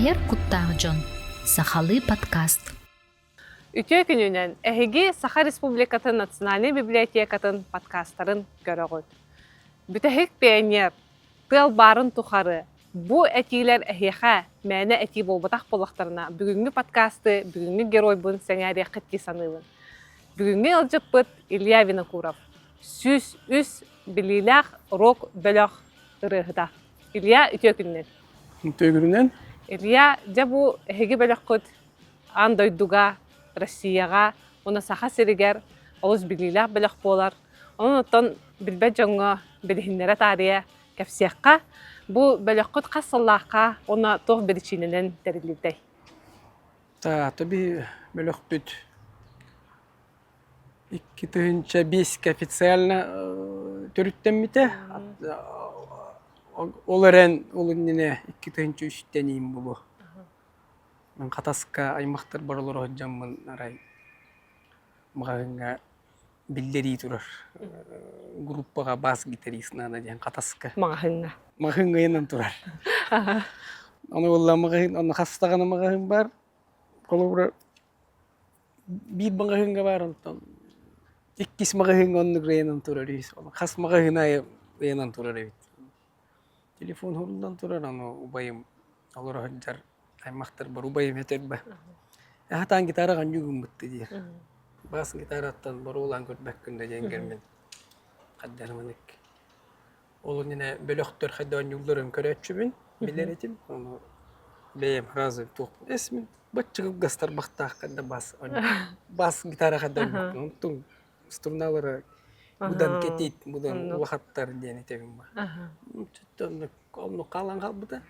Айар куттаах дьон. Сахалыы подкаст. Үтүө күнүнэн! Эһиги Саха Республикатын Национальнай библиотекатын подкастарын көрөҕүт. Бүтэһик пионер, тыал баарын тухары бу этиилэр эһиэхэ мээнэ этии буолбатах буоллахтарына, бүгүҥҥү подкасты, бүгүҥҥү геройбун сэҥээриэххит дии саныыбын. Бүгүҥҥү ыалдьыппыт Илья Винокуров, 103 билиилээх рок-бөлөх ырыаһыта. Илья, үтүө күнүнэн! Үтүө күнүнэн! Илья, дьэ бу эһиги бөлөххүт аан дойдуга, Россияҕа уонна Саха сиригэр олус билиилээх бөлөх буолар. Онон оттон билбэт дьоҥҥо билиһиннэрэ таарыйа кэпсиэххэ, бу бөлөххүт хас сыллаахха уонна туох биричиинэнэн тэриллибитэй? Таата би бөлөхпүт 2005 официально төрүттэммитэ. Ол эрэн ол иннинэ 2003-тэн иин булу. Мин Хатаска аймахтарбар олоро сылдьаммын арай маҕаһыыҥҥа биллэрии турар группаҕа бас-гитарист наада диэн Хатаска. Маҕаһыыҥҥа. Маҕаһыыҥҥа ыйанан турар. Ону буолла маҕаһыын, онно хас даҕаны маҕаһыын баар. Холобура биир маҕаһыыҥҥа баар онтон иккис маҕаһыыҥҥа оннук ыйанан турар үһүс хас маҕаһыын аайы ыйанан турар эбит. Телефон уһуллан турар, ону убайым олоро сылдьар аймахтарбар убайым этэрбэ «Хатаан гитараҕа оонньуу гыммытты» диир. Бас гитараттан боруолаан көрбөккүн да диэн кэлмин хаддарыманык ол иннинэ бөлөхтөр хайда оонньуулларын көрөөччүбүн билэр этим. Ону бэйэм сразу туох эс мин бачча кылгас тарбахтаах хайда бас бас гитара хайда оонньуохпун онтуҥ струналара быдан кэтит, быдан улахаттар диэн этэбин ба. Оннук хаалан хаалбыта.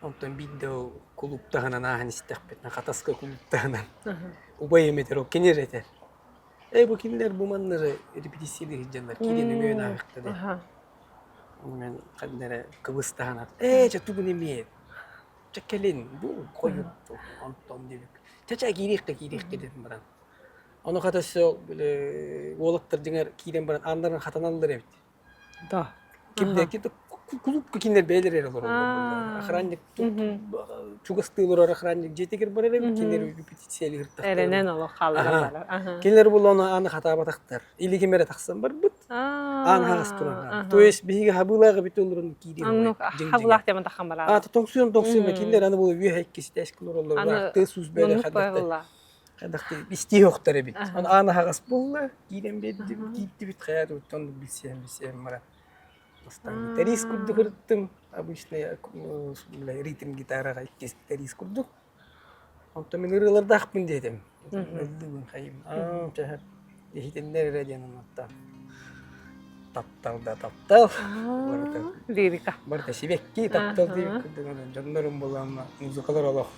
Онтон биирдэ ол кулууптаһынан ааһан истэхпитинэ, Хатаска кулууптаһынан убайым этэр, ол кини эрэ этэр. Ээ, бу кинилэр бу маннары репетициялыы сылдьаллар, киирэн үҥүөн ааһыахта диэн. Ону мен ханна эрэ кыбыстаһан, ээ, чэ тугун эмиэ, чэ кэлин, бу хойут, онтон диэбик. Чэ, чэ, киириэххэ, киириэххэ диэн баран. Ону хата өссө били уолаттар дьиҥэр киирэн баран ааннарын хатаналлар эбит. Да. Ким да кулуупка кинилэр бэйэлэрэ эрэ олороллор. Охранник чугастыы олорор охранник дьиэтигэр барар эбит, кинилэр репетициялыыр Эрэнэн олох хааллар барар. Кинилэр була ону ааны хатаабатахтар. Или ким эрэ тахсан барбыт. Аан хаҕас туран. То есть биһиги хабыылаах эбит олорон киириэн. Хабылаах диэн таххан барар. А тоҥсуйан тоҥсуйан кинилэр аны була үөһэ иккис этээскэ олороллор. Тыас уус бэйэлэр хадахтар. Хайдах истиһиохтар эбит. Аны аан аһаҕас буолла, киирэн биэрдим, киирдибит хайаат оттон билсиһэн билсиһэн баран. Бастаан гитарист курдук ырыттым, обычный ритм гитараҕа иккис гитарист курдук. Онтон мин ырыалардаахпын диэтим. Ыллыыбын хайым. Аа, чэ, иһитиннэр эрэ диэн оннуттан. Таптал да таптал. Барыта Лирика. Барыта сибэкки таптал диэбит курдук дьоннорум буолаама музыкалар олох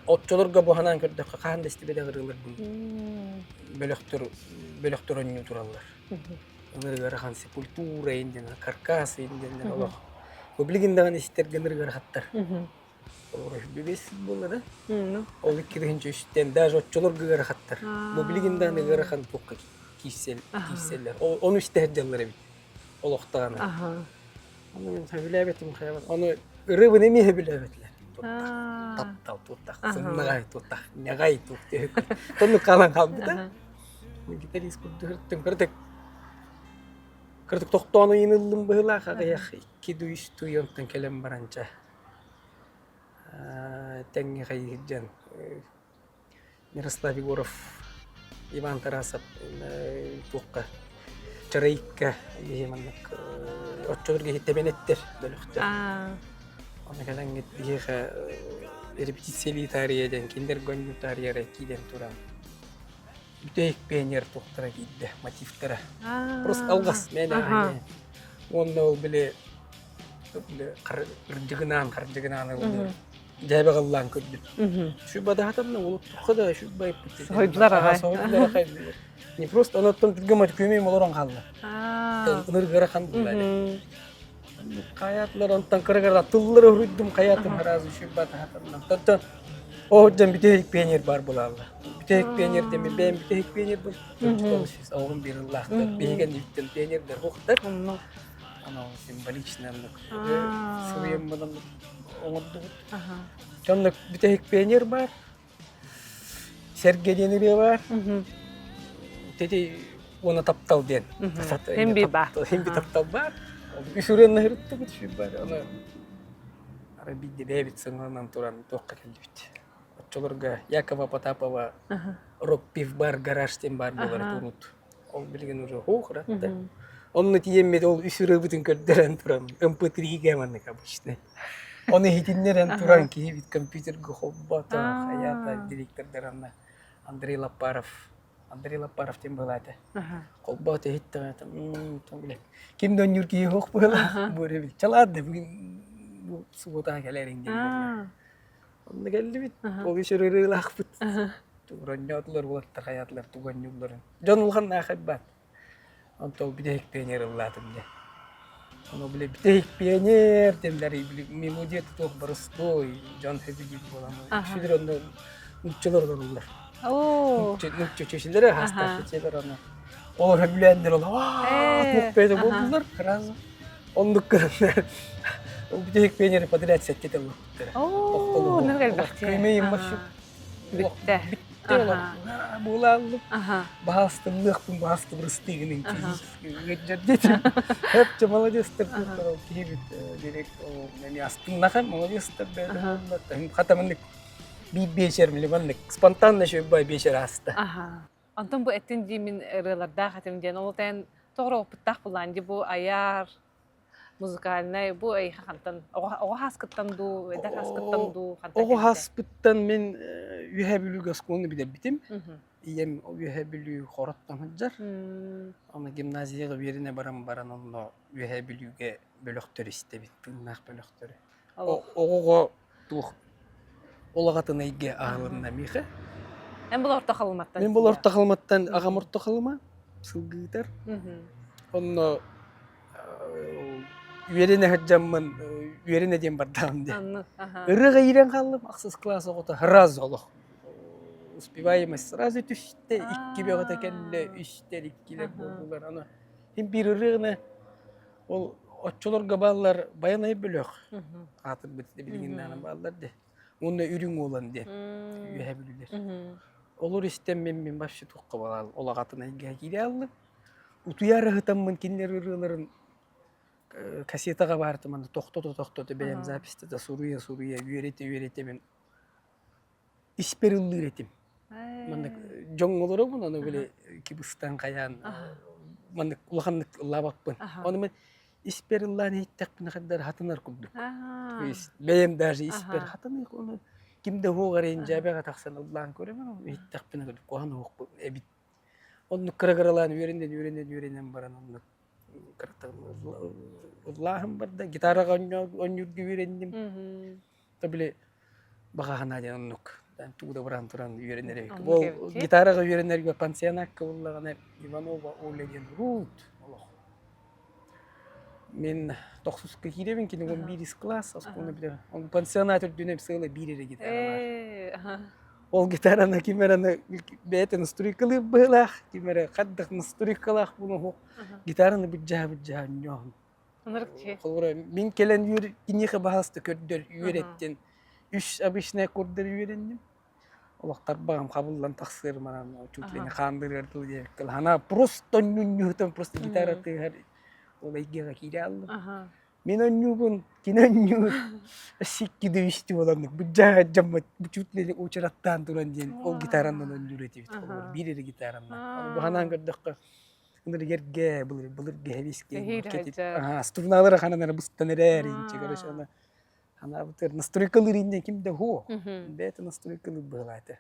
Оччолорго бу санаан көрдөххө хаһан да истибэтэх ырыаларбын бөлөхтөр бөлөхтөр оонньуу тураллар. Ынырык ыарахан сепультура индиэн, каркас индиэннэр олох. Бу билигин даҕаны истэргэ ынырык ыарахаттар. Олор бэс буолла да. Ол 2003-тэн даже оччолорго ыарахаттар. Бу билигин даҕаны ыарахан туохха киирсэллэр. Ону истэ сылдьаллар эбит. Олохтоҕуна. Ону мин сөбүлээбэтим хайабат. Ону ырыбын эмиэ сөбүлээбэтилэр. Таптал туттах, сымнаҕай туттах, ньаҕай тух Тоннук хаалан хаалбыта. Гитарист курдук ырыттым. Кырдык кырдык тохтоон ыйын ыллым быһыылаах аҕыйах икки дуй үс туй онтон кэлэн баранча тэҥҥэ хайыһырдьан Мирослав Егоров, Иван Тарасов туохха Чарайыкка киһи маннык оччолорго киһи тэбэнэттэр бөлөхтөр. Ону кэлэҥҥит биһиэхэ репетициялыы таарыйа диэн кинилэр гонньуу таарыйара киирэн туран бүтэһик пионер туохтара киирдэ мотивтара. Просто алҕас мээнэ Уонна ол били кырдьыгынаан кырдьыгынаан ыллыыр дьээбэ ыллаан көрдүм. Шүбадаһатамна улуттухха да шүбайпыт. Соһуйдулар аҕай. Соһуйдулар аҕай. Не просто оноттон түргэн күөмэйим олорон хаалла. Ынырык ыарахан буолла. Хайаатылар онтон кыра-кыра тыллары уруйдум хайаатым сразу шүбадаһатамна. Онтон оо дьон бүтэһик пионер бар буолалла. Бүтэһик пионер деми бэйэм бүтэһик пионер был. Оҕум биир ыллаахтар. Биһиги бүттэн пионердэр хуохтар. Анал символичный оннук суруйан оннук оҥордубут. Оннук бүтэһик пионер баар. Сэргэ диэн ырыа баар. Тети уона таптал диэн. Хим би баар. Хим би таптал баар. Үс ырыаны ырыттыбыт үс баар. Аны ара биирдэ бэйэбит сыҥаланан туран туохха кэллибит. Оччолорго Якова Потапова рок пив бар гараж диэн баар буолара туруут. Ол билигин уже хуох ыратта. Онно тиийэммит ол үс ырыабытын көрдөрөн туран MP3-гэ маннык обычный. Ону иһитиннэрэн туран киһибит компьютерга холбото, хайаата директордар Андрей Лапаров Андрей Лапаров диэн быһылаата. Холбоото иһиттэҕэ там ким да онньуур киһи суох быһылаах бу эрэ чалаат да бүгүн бу субуотаҕа кэлээриҥ диэн буолла. Онно кэллибит, ол үс ырыалаахпыт. Тугуронньоотулар уолаттар хайаатылар тугонньуулларын. Дьон улахан наахайбат. Онтон бүтэһик пионер ыллаатым дьэ. Ону били бүтэһик пионер диэннэр били мелодия туох боростуой дьон сөбүлүүр буолан үксүлэр онно нууччалар олоруллар. Нуучча чөчүлэрэ хастаах чөчүлэр ону олор сөбүлээннэр ол туох бэйэтэ буолдулар сразу оннук гынан ол бүтэһик пионеры подряд сэттэ ылбыттара. Оо, оннук элбэхтии. Күмэйим Бүттэ. Бүттэ олор. Буолааллым. Баһаастыллыахпын баһаастыбырыстыыгын диэтим. Эпче молодецтар ол киһибит директ эми астыннаха молодецтар хата маннык биир биэчэр маннык спонтанно шөббай биэчэр ааста. Онтон бу эттин дии мин ырыалардаах этим диэн ол тэн тоҕо опыттаах булаан ди бу айар музыкальнай бу эйиэхэ хантан оҕо хааскыттан дуу эдэр хааскыттан дуу хантан Оҕо хааспыттан мин Үөһээ Бүлүүгэ оскуоланы бүтэрбитим. Ийэм Үөһээ Бүлүү Хороттон сылдьар. Аны гимназияҕа үөрэнэ баран баран онно Үөһээ Бүлүүгэ бөлөхтөр истэбит, тыыннаах бөлөхтөрү. Оҕоҕо туох олаҕатын эйгэ аһылынна миэхэ. Эн бұл орто халыматтан Мин бұл орто халыматтан аҕам орто халыма сылгыытар. Онно үөрэнэ сылдьаммын үөрэнэ диэн бардаҕым диэн. Ырыаҕа иирэн хааллым ахсыс кылаас оҕото сразу олох успеваемость сразу түстэ икки бөҕөтө кэллэ үстэр иккилэр буоллулар аны син биир ырыаны ол оччолорго бааллар байанай бөлөх аатырбыт билигин даҕаны бааллар де уонна үрүҥ уолан диэн үөһэ бүлүүлэр олор истэн мин мин вообще туохха балаал олаҕатын эйгэһэ киирэ аллым Утуйар ыһытаммын кинилэр ырыаларын кассетаҕа баартым аны тохтото-тохтото бэйэм записьтата суруйа-суруйа үөрэтэ-үөрэтэбин испэр ыллыыр этим. Маннык дьоҥҥо олоробун аны били кыбыстан хайаан маннык улаханнык ыллаабаппын. Ону мен испэр ыллаан иһиттэхпинэ хайдах хатанар курдук. То есть бэйэм даже испэр хатаныах ону ким да уһуох эрэ дьээбэҕэ тахсан ыллаан көрөбүн иһиттэхпинэ куһаҕан уһуох эбит Оннук кыра-кыралаан үөрэнэн үөрэнэн үөрэнэн баран оннук ыллааһын барда гитараҕа оонньуурга үөрэнним то били баҕаһына диэн оннук тугу да баран туран үөрэнэр эбиккин ол гитараҕа үөрэнэргэ пансионакка буоллаҕына Иванова Оля диэн урут олох мин тохсуска киирэбин кини он биирис класс оскуоланы бүтэрэн ол пансионат үрдүнэн сыала биир эрэ гитара баар Ол гитараны ким эрэ бэйэтэ настройкалыыр быһыылаах, ким эрэ хайдах настройкалаах буолуох гитараны быдьаһа-быдьаһа онньооһун. Холобура, мин кэлэн үөр киниэхэ баһаалыста көрдөр үөрэттин. Үс обычный аккордары үөрэнним. Олох тарбаҕым хабыллан тахсыар манан чуть ли не хаандырыар дылы диэбиккэ хана просто онньунньуһутан просто гитара тыаһар ол эйгэҕэ киирэ аллым. Мин онньуубун, кини онньуур. Сикки да үстүү буоланнык быдьаа дьоммут чуть ли учараттаан туран диэн ол гитаранан онньуур этибит. Холобур, биир эрэ гитаранан. Бу ханаан көрдөххө, ынырык эргэ, былыр былыргы хэбискэ струналара ханан эрэ быстан эрээр инче короче аны ханаабытыгар настройкалыыр инньэ ким да һуох. Бэйэтэ настройкалыыр быһыылаата.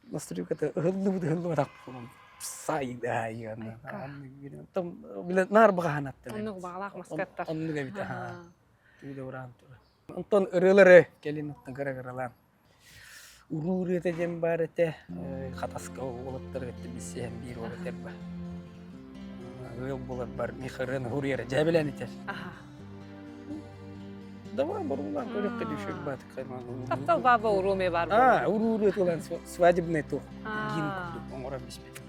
Настройката ыһыллыбыт ыһыллыбатах саайда Там наар баҕаһанаттан. Оннук баҕалаах маскаттар. Оннук эбит аха. Түүлэ ураан тура. Онтон ырыалары кэлин оттон кыра-кыралаан. Уруу ырыата диэн баар этэ. Хатаска уолаттар кытта билсиһэн биир уол этэр ба. Ыал буолар бар миэхэ ырыаны хуруйара дьээбэлээн этэр. Давай барулаан көрүөххэ дүүшүк баатык Таптал баба уруу бар. А, уруу ырыатылан свадебный туох гимн курдук оҥорон биспит.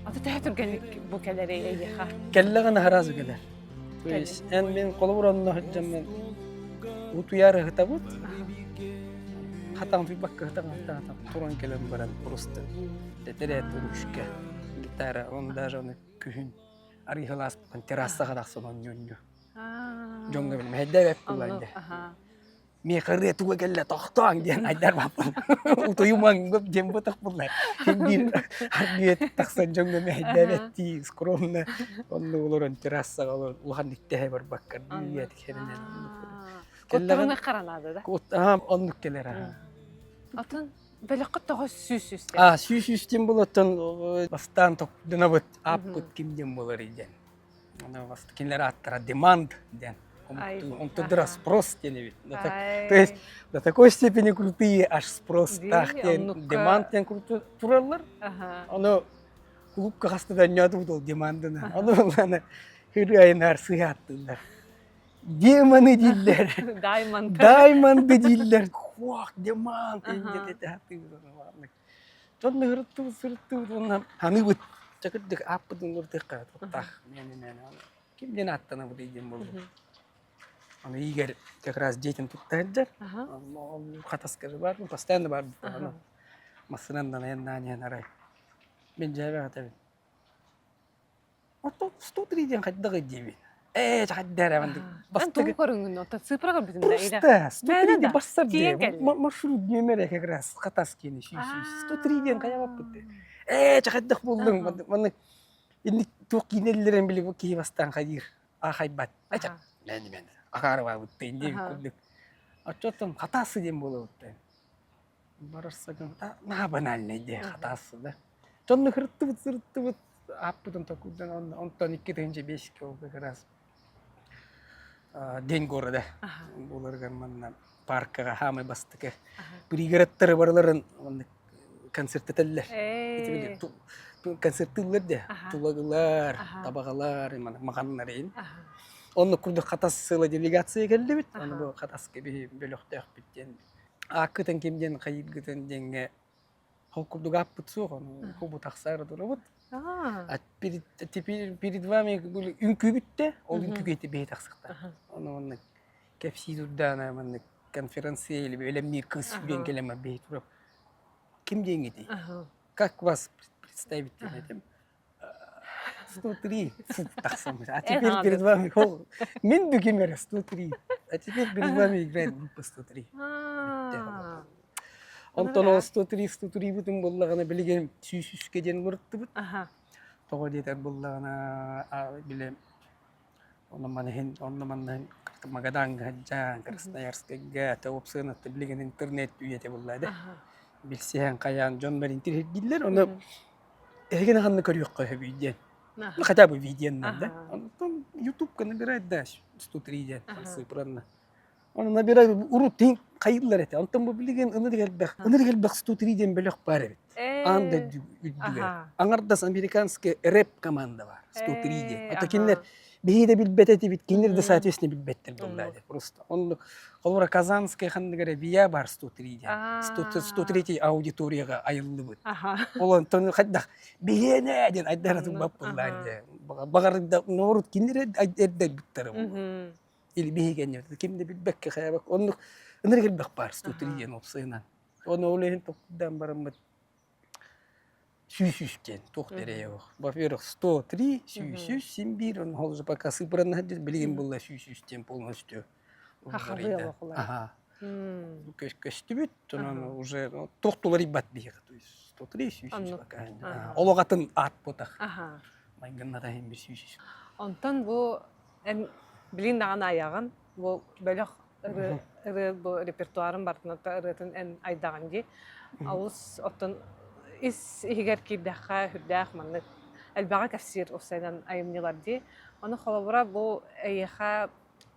Аты төһө түргэнник бу кэлэрий эйиэхэ? Кэллэҕинэ сразу кэлэр. То есть эн мин холобур онно сылдьаммын утуйар ыһытабыт. Хатан утуйбакка ыһытан ыһытан туран кэлэн баран просто тэтэрээт ручка, гитара, он даже оны күһүн арыйхалааспытын террасаҕа тахсан онньу-онньу. Дьоҥҥо билим мэһэйдээбэт буоллаан дьэ. Миэхэ ырыа туга кэллэ тохтооҥ диэн айдарбаппын. Утуйумаҥ диэн бытах буллар. Биир арбиет тахсан дьоҥҥо мэһэйдээбэттии скромно онно олорон террасаҕа олорон улахан иттэһэ барбакка диэт херинэн. Куттарыҥа харанаада да? Оннук кэлэр. Атын бөлөххө тоҕо сүүс үс А 103 диэн болоттон бастаан токдунабыт ааппыт ким диэн буолар диэн. Кинилэр ааттара demand диэн. Онтудра спрос диэн эбит. То есть до такой степени крутые аж спрос таах диэн demand диэн тураллар. Ону клубка хаста да өнньөөтүбүт ол деманданы. Ону ылланы хыры айынаар сыһааттыыллар. Демоны дииллэр. Даймонд. Даймонды дииллэр. Хуах, демон. Дьон ыһырыттыбыт, сырыттыбыт уонна аныыбыт. Чакырдык ааппытын ырытыахха туттаах. Ким диэн ааттанабытый диэн буолбут. Аны Игорь как раз детям тутта сылдьар. Хатаска же бар, постоянно бар. Массыынан айаннаан иһэн арай. Мен дьээбэ этэбин. Ото 103 диэн хайдаҕый диибин. Ээ, хайда эрэ маннык Эн тугу көрүҥүн оттон цифра көрбүтүн да илэ. Просто 103 Мээнэ диэн да барсар тиийэн дии. кэллэ. Маршрут нүөмэрэ как раз Хатас киэни 103 диэн хайабаппыт дии. Ээ, хайдах буллуҥ? Маннык инник туох киинэллэрин били киһи бастаан хайыыр. Аахайбат. Ача, мээнэ мээнэ. Акаарыбаабыттын диэбит курдук. Оччоттон Хатасы диэн буолабыттын. Барарсагын наһаа банальный дии Хатасы да. Дьонно хырыттыбыт сырыттыбыт ааппытын токурдан онтон 2005 ол как раз День города буоларыгар манна паркаҕа хаамай бастакы пригородтары барыларын концерттэтэллэр. Концерттыыллар де тулагылар, табаҕалар, маҕаннар иһин. Онно курдук Хатас сыла делегация кэллибит. Аны бу Хатаска биһи бөлөхтөөхпүт диэн. Ааккытын ким диэн хайыыргытын диэҥҥэ Ол курдук ааппыт суох, ону кубу тахсаары турабыт. А перед, теперь перед вами были үҥкүү бүттэ, ол үҥкүүгэ ити бэйэ тахсыахтаах. Ону маннык кэпсии турдаана маннык конференция или бэлэмниир кыыс сүүрэн кэлэн бэйэ турап. Ким диэҥҥитий? Как вас представить диэн этим? 103 тахсан. А теперь перед вами мин бүгүн эрэ 103. А теперь перед вами играет группа 103. Онтон ол 103 103 бытын буллаҕына билигин сүүс үскэ диэн уларыттыбыт. Тоҕо диэтэр буллаҕына били онно маныһын онно манныһын Магадаҥҥа сылдьан Красноярскайга уопсайынан билигин интернет үйэтэ булла да билсиһэн хайаан дьон бары интириэһиргииллэр ону Эһигини ханна көрүөххэ сөбүй диэн. Ну, хотя бы видеоннан да. Онтон Ютубка набирает да 103 диэн цифранна. Оны набирай урут тин хайыллар этэ. Онтон бу билигин ынырык элбэх, ынырык элбэх 103 диэн бөлөх бар эбит. Аан да үрдүгэр. Аҥардас американский рэп команда бар 103 диэн. Ото кинилэр биһиги да билбэт этибит, кинилэр да соответственно билбэттэр буолла просто. Он холобура Казанская ханныгар вия бар 103 диэн. 103 аудиторияга айыллыбыт. Ол онтон хайдах биһиэнэ диэн айдара турбап буоллаан дьэ. Баҕар да ноорут кинилэр эрдэрбиттэрэ буолуо. Или биһигэннэ ким да билбэккэ хайабак. Оннук ынырык элбэх баар 103 диэн уопсайынан. Оны ол иһин токуйдаан бараммыт 103 диэн туох да эрэйэ суох. Во-первых, 103, 103, син биир, он ол же пока сыпыран билигин булла 103 диэн полностью Аха. Көстүбүт, онон уже туох туларыйбат биһиэхэ, то есть 103, 103 пока. Олох атын аат буотах. Майгынната иһин бир 103. Онтон бу эн билин даҕаны айаҕын, бу бөлөх ырыа бу репертуарын барытын ырыатын эн айдаҕын дии. Олус оттон ис иһигэр киирдэххэ сүрдээх маннык элбэҕи кэпсиир уопсайынан айымньылар дии. Ону холобура бу эйиэхэ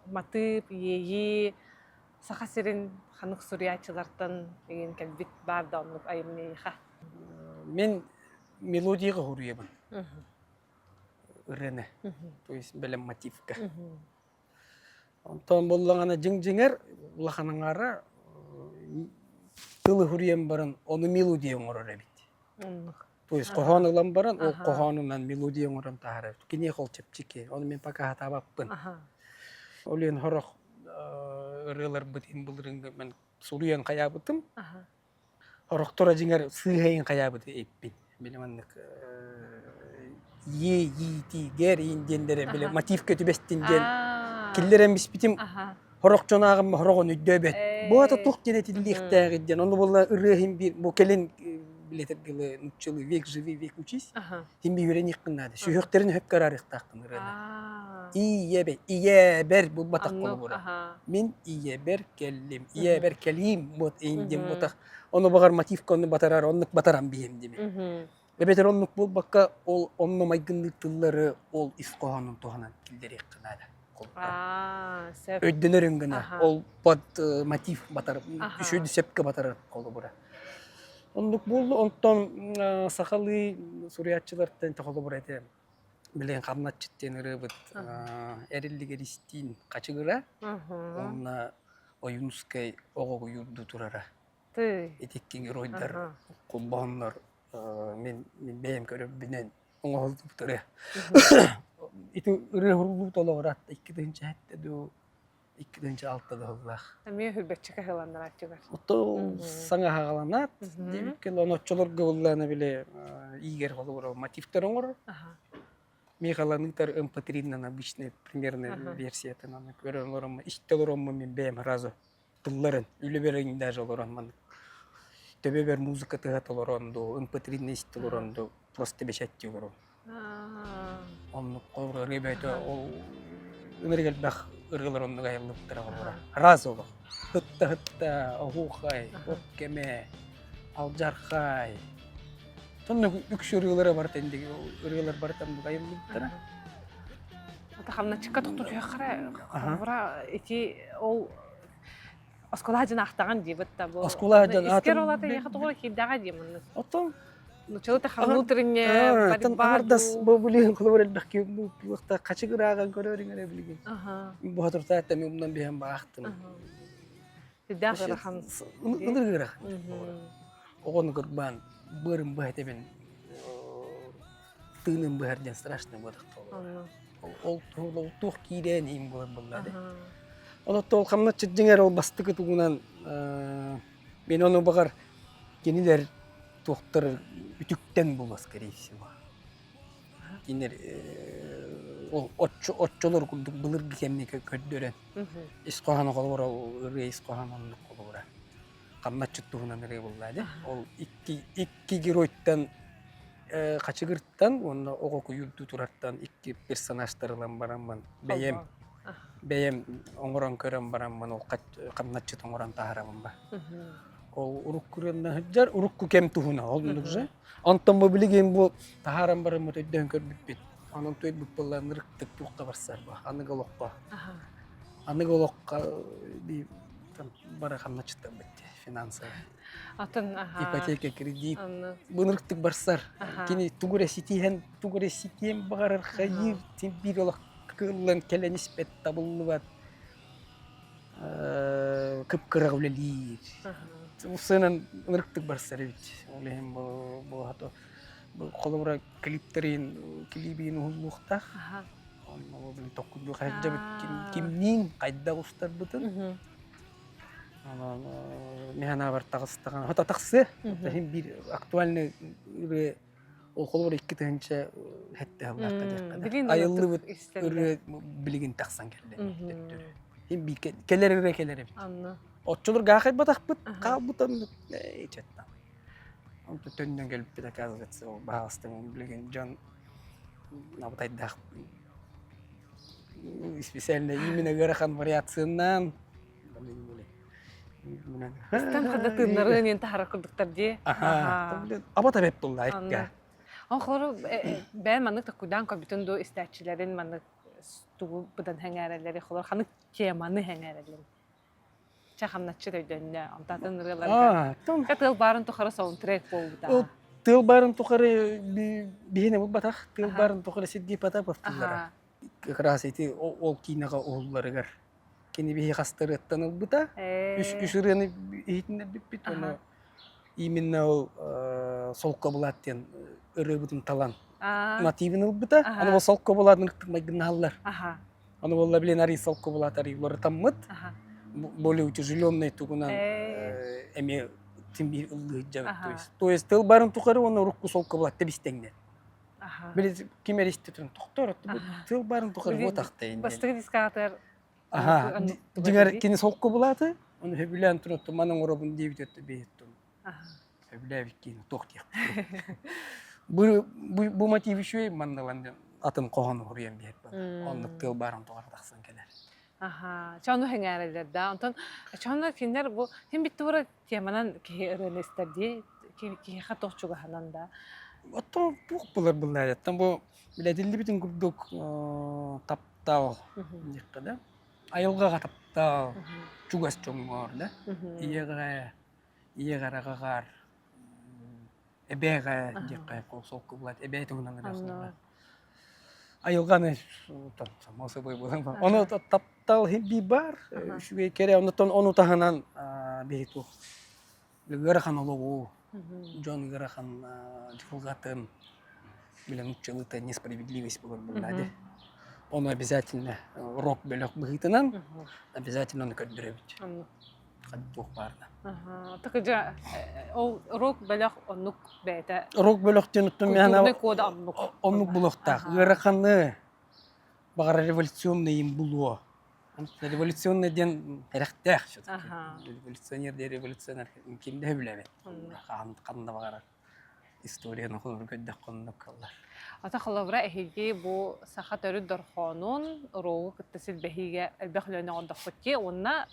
матыып, иэйии Саха сирин ханнык суруйааччылартан игин кэлбит баар да оннук айымньы эйиэхэ? Мин мелодияҕа суруйабын. Ырыаны. То есть бэлэм мотивка. Онтон буоллаҕына дьиҥ-дьиҥэр улахан аҥаара тылы суруйан баран ону мелодия оҥорор эбит. То есть хоһоон ылан баран, ол хоһоонунан мелодия оҥорон таһаарар. Киниэхэ ол чэпчэки. Ону мин пока сатаабаппын. Ол иһин сорох ырыаларбыт иһин былырыыҥҥы мен суруйан хайаабытым. Сорохторо дьиҥэр сыыһайын хайаабыты эппин. Били маннык е иитигэр иин диэннэрэ били мотивка түбэстин диэн киллэрэн биспитим Сорох дьон ааҕымма сороҕун өйдөөбөт. Бу аата туох диэн этиллиэхтээҕий диэн. Ону буолла ырыа иһин биир бу кэлин билэтэр дылы нууччалыы век живи век учись. Иһин биир үөрэниэххин наада. Сүһүөхтэрин өһөп караарыахтааххын ырыаны. Ийэбэ ийэбэр булбатах холобура. Мин ийэбэр кэллим. Ийэбэр кэлиим вот иин диэн ботах. Ону баҕар мотивка онну батарар оннук батаран биһиэм дими. Эбэтэр оннук буолбакка, ол онно майгынныыр тыллары ол ис хоһоонун туһанан киллэриэххэ наада. Аа, сөп. Өйдөнөрүн гына, ол под мотив батар, үчүгэй сөпкө батарар холобура. Оннук буолла, онтон сахалыы суруйааччылартан холобура этэ билигин Хамначчыт диэн ырыабыт эриллигэр истиин хачыгыра, уонна Ойуунускай оҕо уйуурду турара. Ити геройдар холбоһоннор мин бэйэм көрөрбүнэн оҥоһуллубут ырыа. Ити ырыа уһуллубут олоҕор атта 2007 дуу 2006 да сыллаах. Эмиэ хүрбэччи кыһыланнарааччылар. Ото саҥа хаҕаланаат диэбиккэ оны оччолорго буллаана били иигэр холобура мотивтар оҥорор. Михаланыытар MP3-нан обычный примерно версиятын аны көрөн олороммун истэ олороммун мин бэйэм сразу тылларын үлэбэр даже олорон маннык төбөбөр музыка тыаһа толорон дуу mp3 исти олорон дуу просто бэчээттии олорон оннук холобура ырыа бэйэтэ ол ынырык элбэх ырыалар оннук айыллыбыттара холобура раз олох хытта хытта оһуохай от кэмэ алдьархай сонно үксү ырыалара барыта ырыалар барыта оннук айыллыбыттара Хамначчыкка тохтутуоххара холобура ити ол оскуола дьон ахтаҕын диэбит да бу Оскуола дьон искер олата яха тоҕо киирдэҕэ дии маннык. Оттон Нучалы тахамнуу тринне борьба Ардас бу билигин холобур элбэх киһи хачыгырааҕан көрөөрүҥ эрэ билигин. Бу хотуртаат эми умнан биһэн баахтым. Сүрдээх ыарахан. Ынырык ыарахан. Оҕону кырбаан быарын быһа этэбин тыынын быһар диэн страшно буолар Ол ол туох киирээн иһин буолар буолла дии. Онон ол хамначчыт дьиҥэр ол бастакы тугунан мин ону баҕар кинилэр туохтар үтүктэн буолуо скорее всего. Кинилэр ол оччолор курдук былыргы кэмҥэ көрдөрөн ис хоһооно холобура ырыа ис хоһооно оннук холобура хамначчыт туһунан ырыа буолла дии. Ол икки геройтан Хачыгыртан уонна оҕо куйуурдуу турартан икки персонажтар ылан бараммын бэйэм бэйэм оҥорон көрөн бараммын ол хамначчыт оҥорон таһаарабын ба. Ол урукку ырыанна сылдьар урукку кэм туһуна ол же. Онтон бу билигин бу таһааран бараммыт өйдөөн көрбүппүт. Онон туйбут буоллаан ырыктык туохха барсар бу аныгы олоххо. Аныгы олоххо бары хамначчыттарбыт финансовый. Атын Ипотека, кредит бынырыктык барсар. Кини тугу эрэ ситиһэн, тугу эрэ ситиэн баҕарар хайыыр, син биир олох кыыллан кэлэн испэт, табыллыбат. Кып-кыра үлэлиир. Сыанан ынырыктык барсар эбит. Ол иһин бу бу холобура клиптерин клибин уһуллуохтаах. Онно бу токкуйдуу хайдабыт кимниин хайдах устарбытын. Мин санаабар таҕыстаҕына хото тахсыа. Иһин биир актуальный ырыа ол холобур 2007 сыллаахха диэххэ Айыллыбыт ырыа билигин тахсан кэллэ. Иһин биир кэлэр ырыа кэлэр эбит. Оччолор гаахайбатахпыт хаалбыт оннук четтан. Онтон төннөн кэлбиппит оказывается ол баһаалыста билигин дьон абытайдаах специально именно ыарахан вариациянан Истэн хада тыыннарын ен таһара курдуктар дии. Аба табеп булла экке. Он хору бэйэн маннык такуйдаан көрбүтүн дуу истээччилэрин маннык тугу быдан хэҥээрэллэри холор ханык теманы хэҥээрэллэри. Чэ хамначчы өйдөннө. Онтатын ырыаларга. Тыал баарын тухары саундтрек буолбута. Тыал баарын тухары биһине булбатах. Тыал баарын тухары Сергей Потапов тыллара. Как раз ити ол киинэҕэ уһулларыгар Кини биһи хастарыаттан ылбыта. Үс, үс ырыаны иһитиннэрбиппит. Ону Именно ол солко булаат диэн ырыабытын талан мотивин ылбыта. Аны ол солко булаатын ырыктык майгыннаһаллар. Аны буолла билин арый солко булаат арый уларытаммыт. Более утяжеленный тугунан эмиэ тим биир ыллыы сылдьабыт. То есть, то есть тыл барын тухары уонна урукку солко булаат тэбистеңнен. Били ким эристи туран тохтор тыл барын тухары вот ахтайын. Бастыгы дискаҕатыгар Аха, дьиҥэр кини солко булааты, ону сөбүлээн туран манан оҥоробун диэбит өттө бэйэттэн. Сөбүлээбит киһини туох диэхпит. Бу, бу, бу мотив үчүгэй манна атын хоһоон уһуруйан биэрбэт. Оннук тыал баарын тоҕо тахсан кэлэр. Аха, чону хэҥээрэллэр да. Онтон чону кинилэр бу хин биттура теманан киһи ырыаны истэр дии, киһиэхэ туох чугаһынан да. Оттон туох булар буллаайаттан бу билэтиллибитин курдук таптал диэххэ да айылҕаҕа таптал чугас дьоҥҥор да ийэҕэ ийэҕэр аҕаҕар эбээҕэ диэххэ солку булат эбээ туһунан ырыа айылҕаны само собой буолан ону таптал би бар үчүгэй кэрэ онтон ону таһынан биһи туох ыарахан олоҕу, дьон ыарахан дьылҕатын, билэн нууччалыыта несправедливость буолар буоллаа дии. Ону обязательно рок бөлөх быһыытынан обязательно ону көрдөрөбүт. Туох баарына. Такыдьа ол рок бөлөх оннук бэйэтэ. Рок бөлөх диэн оттон культурный кода оннук. Оннук булуохтаах. Ыараханы баҕар революционный им булуо. Революционный диэн эрэхтээх все-таки. Революционер диэн революционер ким да билэбит. Ханна баҕарар историяны холобур көрдөххө оннук кыллар. Ата холобура эһиги бу саха төрүт дорхоонун уруогу кытта силбэһиигэ элбэх үлэни оҥордохпут дии уонна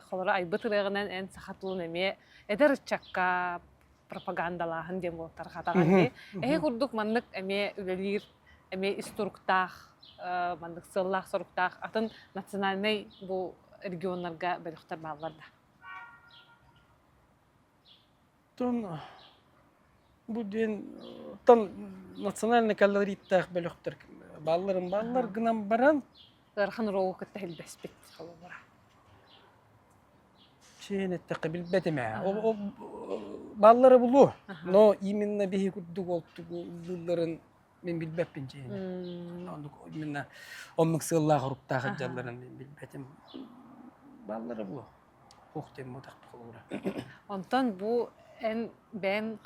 холобура айбыт ырыаҕынан эн саха тылын эмиэ эдэр ыччакка пропагандалааһын диэн буолтар хатаҕан дии. Эһи курдук маннык эмиэ үлэлиир эмиэ ис туруктаах маннык сыаллаах-соруктаах атын национальнай бу регионнарга бөлөхтөр бааллар да? Тон бу диэн тон национальный колориттаах бөлөхтөр баалларын бааллар гынан баран ыарахан уруогу кытта илбэспит холобура. Чиэн эттэххэ билбэтим ээ. Бааллара булуо. Но именно биһи курдук ол тугу ыллыылларын мин билбэппин дьиэни. Оннук именно оннук сыаллаах уруктаах дьалларын мин билбэтим. Бааллара булуо. Ох диэн мутахпы холобура. Онтон бу эн бэйэн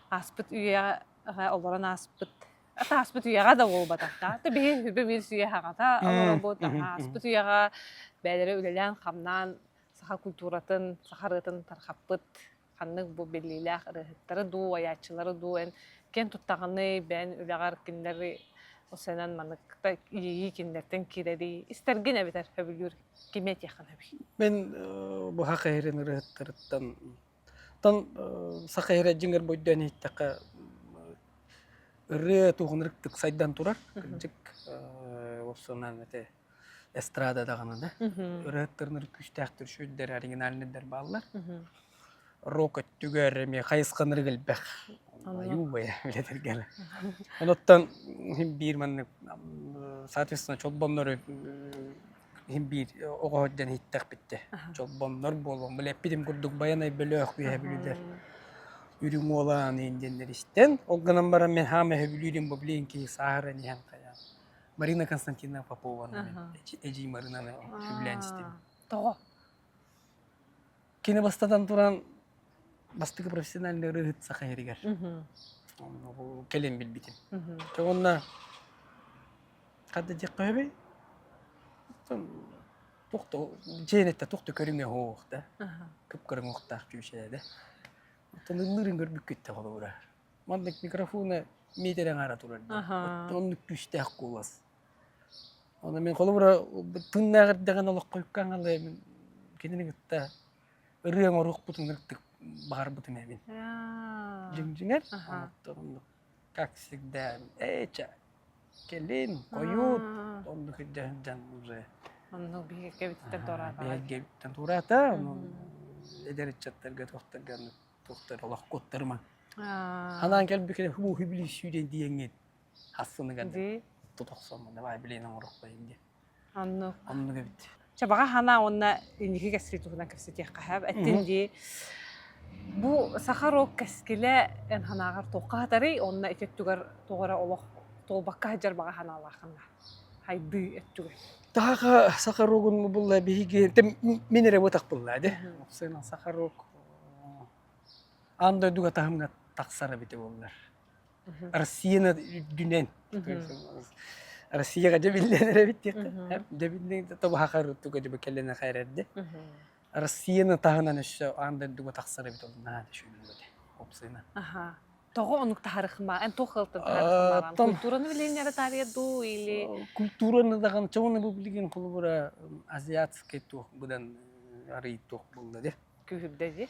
ааспыт үйэҕэ олорон ааспыт ааспыт үйэҕэ да буолбатах да биһи үбэ биир үйэ хаҕата олоробут ааспыт үйэҕэ бэйэлэрэ үлэлээн-хамнаан саха культуратын, саха ырыатын тархаппыт ханнык бу биллиилээх ырыаһыттары дуу, айааччылары дуу эн киэн туттаҕыный, бэйэн үлэҕэр кинилэри осенан маннык иэйии кинилэртэн киирэрий, истэргин эбэтэр сөбүлүүр кими этиэххин сөбүй? Мин бу саха иһирин ырыаһыттарыттан тон саха иһирэ дьиҥэр бойдоон иһиттэххэ ырыа туһун ырыктык сайдан турар кырдьык уопсанан этэ эстрада даҕаны да ырыаһыттарын күүстээхтэр үчүгэйдэр оригинальныйдар бааллар рок өттүгэр эмиэ хайысханырык элбэх айуу-байа үлэтэргэ онуттан иһин биир маннык соответственно чолбоннору иһин биир оҕо сылдьан иһиттэхпиттэ чолбоннор буолуом били эппитим курдук байанай бөлөх үөһэ бүлүүлэр үрүҥ уолаан иин диэннэр истэн ол гынан баран мин хаама өһөбүлүүрүм бу блин киһи сааһыран иһэн хайаан Марина Константиновна Попованы эдьиий Маринаны сөбүлээн истим. Тоҕо? Кини бастатан туран бастакы профессиональный ырыаһыт саха иһиригэр. Кэлин билбитим. Чэ уонна хадда диэххэ сөбүй? Туох да дьиэнэтэ туох да көрүҥэ суох да. Кып-кыра уҥуохтаах чүүчээ да. Оттон ыллыырын көрбүккүт да холобура. Маннык микрофона миэтэрэ аҥаара турар дии. Оннук күүстээх куолас. Ону мин холобура тыыннаах эрдэҕинэ олоххо ыккаҥалыы мин кинини кытта ырыа оҥоруохпутун ырыктык баҕарбытым эбин. Дьиҥ-дьиҥэр оннук как всегда ээ кэлин хойут оннук илдьэ сылдьан уже Оннук биһиги туораата. Биһиги туораата. Эдэр ыччаттарга туохтарга туохтар олох куоттарыма. Ханаан кэлбиккэ хубу хүбүлүү сүүрэн диэҥҥит хассыныгар тутохсоммун давай билиэн оҥоруохпайын диэн. Оннук. Оннук эбит. Чабаҕа хана уонна инники кэскил туһунан кэпсэтиэххэ эттин дии. Бу саха рок кэскилэ эн санааҕар туохха хатарый уонна ити өттүгэр туох эрэ олох туолбакка сылдьар баҕа санаалааххын да хайдыы өттүгэр. Таха саха рогун булла биһиги мин эрэ бутах булла де. Сына саха рок аан дойдуга таһымҥа тахсар эбитэ буоллар. Россияны үрдүнэн Россияга дьэ биллэн эрэбит диэххэ. Дьэ биллэн тобаха туга дьэ кэлэн хайрэрде. Россияны таһынан өссө аан дойдуга тахсар эбит ол наһаа да үчүгэй этэ. Опсына. Аха. Тоҕо оннук таһарыхма? Эн туох ыалтан таһарыхмаҕан? Культураны билиэннэрэ таарыйа дуу или Культураны даҕаны чоҕуна бу билигин холобура азиатскай туох быдан арый туох буолла де. Күүһүрдэ дии.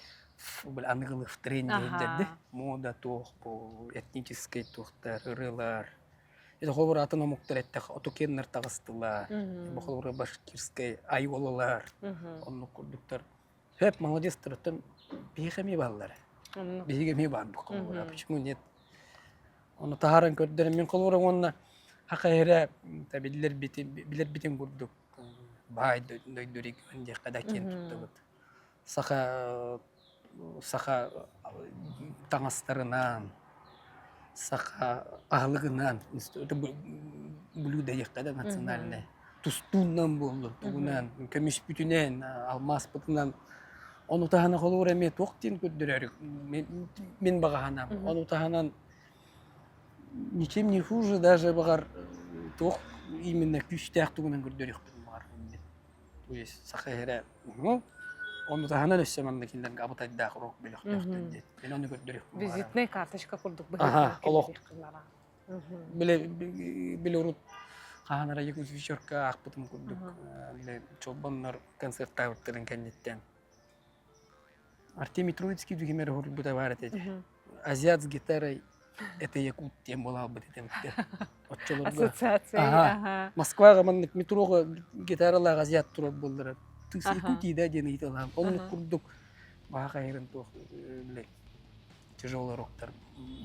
Били аныгылык тренд диэдэрди. Мода туох бу этническэй туохтар, ырыалар. Это холобура атын омуктар эттэх отукеннар таҕыстылар. Бу холобура башкирскай айуолалар. Оннук курдуктар. Хөп молодецтар оттон биһиэхэ эмиэ бааллар. Биһиги эмиэ баарбыт холобура. Почему нет? Ону таһааран көрдөрөн мин холобура уонна хаха эрэ билэрбитин билэрбитин курдук баай дойду регион диэххэ да киэн туттабыт. Саха саха таҥастарынан, саха аһылыгынан, блюдо диэххэ да национальное, тустуунан буоллун, тугунан, көмүспүтүнэн, алмааспытынан. Ону таһынан холобур эмиэ туох диэн көрдөрөр мин баҕаһанам. Ону таһынан ничем не хуже даже баҕар туох именно күүстээх тугунан көрдөрүөхпүн баҕар То есть саха иһэрэ ону таһынан өссө манна кинилэргэ абытайдаах урок бөлөхтөөхтөр диэн. Мен ону көрдөрүөхпүн Визитная карточка курдук Аха, олох. Биле биле урут хаһан эрэ Якут вечерка аахпытым курдук биле чолбоннор концерттаабыттарын кэнниттэн Артемий Троицкий дьүһүмэр уһуйбута баар этэ. Азиат с гитарой это якут диэн буолаалбыт этэ. Оччолорго Ассоциация. Москваҕа маннык метроҕа гитаралаах азиат турар буоллара. Ты с Якутии да диэн ыйыталаһам. Оннук курдук баха хайырын туох биле тяжелый роктар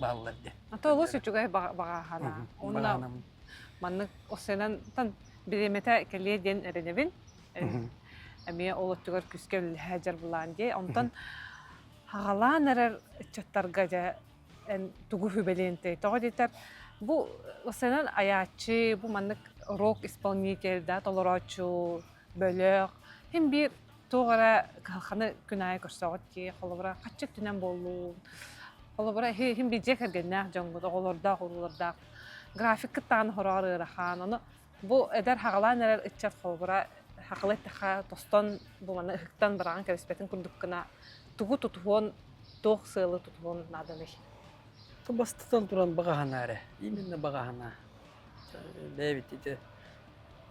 бааллар диэн. Ата олус үчүгэй баҕаһана. Онно маннык осенан бириэмэтэ кэлиэ диэн эрэнэбин. Эмиэ ол өттүгэр күүскэ үлэлэһэ дьарбылаан дии. Онтон хаҕалаан эрэр ыччаттарга дьэ эн тугу сүбэлиэн этэй? Тоҕо диэтэр бу осенан айааччы, бу маннык рок исполнитель да толорооччу, бөлөх син биир туох эрэ кыһалҕаны күн аайы көрсөҕүт дии. Холобура, хаччы өттүнэн буоллун. Холобура, иһин биир дьиэ кэргэннээх дьоҥҥут, оҕолордоох, уруулардаах графиккыт даҕаны хороҕор ыарахан. Ону Бу эдэр хаҕалаан эрэр ыччат холобура хахылы эттэххэ тостон бу маны ыһыктан быраҕан кэбиспэтин курдук гына тугу тутуһуон, туох сыалы тутуһуон нааданый? Бастатан туран баҕаһана эрэ. Именно баҕаһана. Бэйэбит ити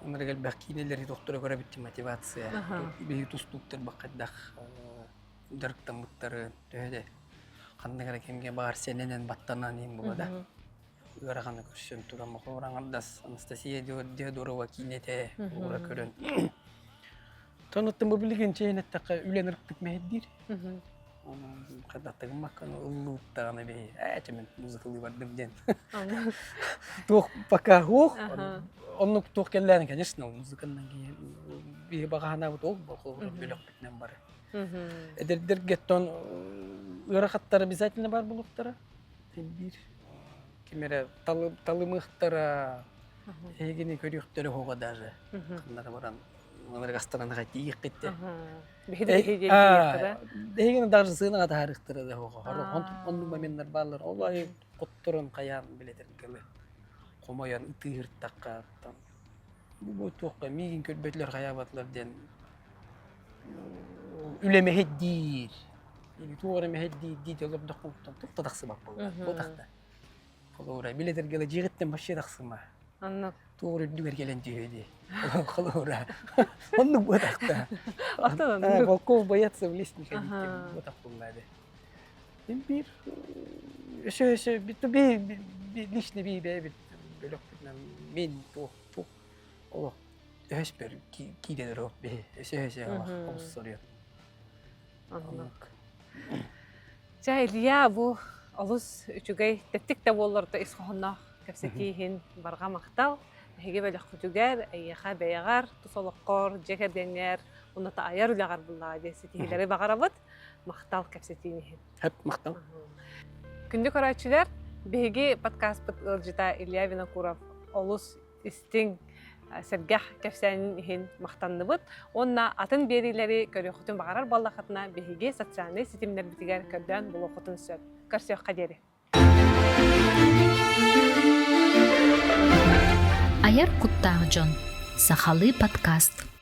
ынырык элбэх киинэлэри тохторо көрөбүт мотивация. Биһиги тустууктар баккайдах дьарыктаммыттары төһө де ханнык эрэ кэмҥэ баар сэнэнэн баттанан иһин була да. Ыараханы көрсөн туран мохоор аҥардас Анастасия Диодорова киинэтэ уура көрөн. Тонуттан бу билигин чэйин эттэххэ үлэн ырыктык мэһэйдиир. Хадаттыгым макканы ыллыыттаҕына биһи ээ чэмин музыкалыы бардым диэн. Туох пока хуох оннук туох кэллээн конечно музыканнан биһи баҕаһанаабыт ол бөлөхпүтүнэн бары. Эдэрдэргэ тон ыарахаттар обязательно бар булуктара. Биир ким эрэ талымыахтара, эһигини көрүөхтэрэ оһоҕо даже. Ханнара баран астаран тиийиэххиттэ. Эһигини даже сыанаҕа таһаарыахтара да оһоҕо. Оннук моменнар бааллар. Ол айы хотторон хайаан билэтэргэлэ хомойон ытыыртахха бу туохха миигин көрбөтүлэр хайаабатылар диэн үлэ мэһэйдиир туох эрэ мэһэйдиир дии олордохпуттан туох да тахсыбат буолла буотахта холобура билэтэргэ дьиэҕиттэн вообще тахсыма Оннук. Туох эрэ үрдүгэр кэлэн түһүө дии холобура оннук буотахта волков боятся в лес не ходить буотах буолла эбэ биир өсө өсө би лично би бэйэбит бөлөхпүтүнэн мин туох туох олох өһөспөр киирэн өрө биһи өсө-өсө олус соруйан. Оннук. Чэ, Илья, бу олус үчүгэй тэттик да буоллар да ис хоһоонноох кэпсэтии иһин барҕа махтал. Эһиги бөлөххүтүгэр, эйиэхэ бэйэҕэр, тус олоххор, дьиэ кэргэҥҥэр, уонна айар үлэҕэр буллаҕа диэн ситиһиилэри баҕарабыт. Махтал кэпсэтиин иһин. Хэп, махтал. Күндү көрөөччүлэр, биһиги подкастпыт ыалдьыта Илья Винокуров олус истиҥ, сэргэх кэпсээнин иһин махтанныбыт. Уонна атын биэриилэри көрүөххүтүн баҕарар буоллаххытына, биһиги социальнай ситимнэрбитигэр көрдөөн булуоххутун сөп. Көрсүөххэ диэри. Айар куттаах дьон. Сахалыы подкаст.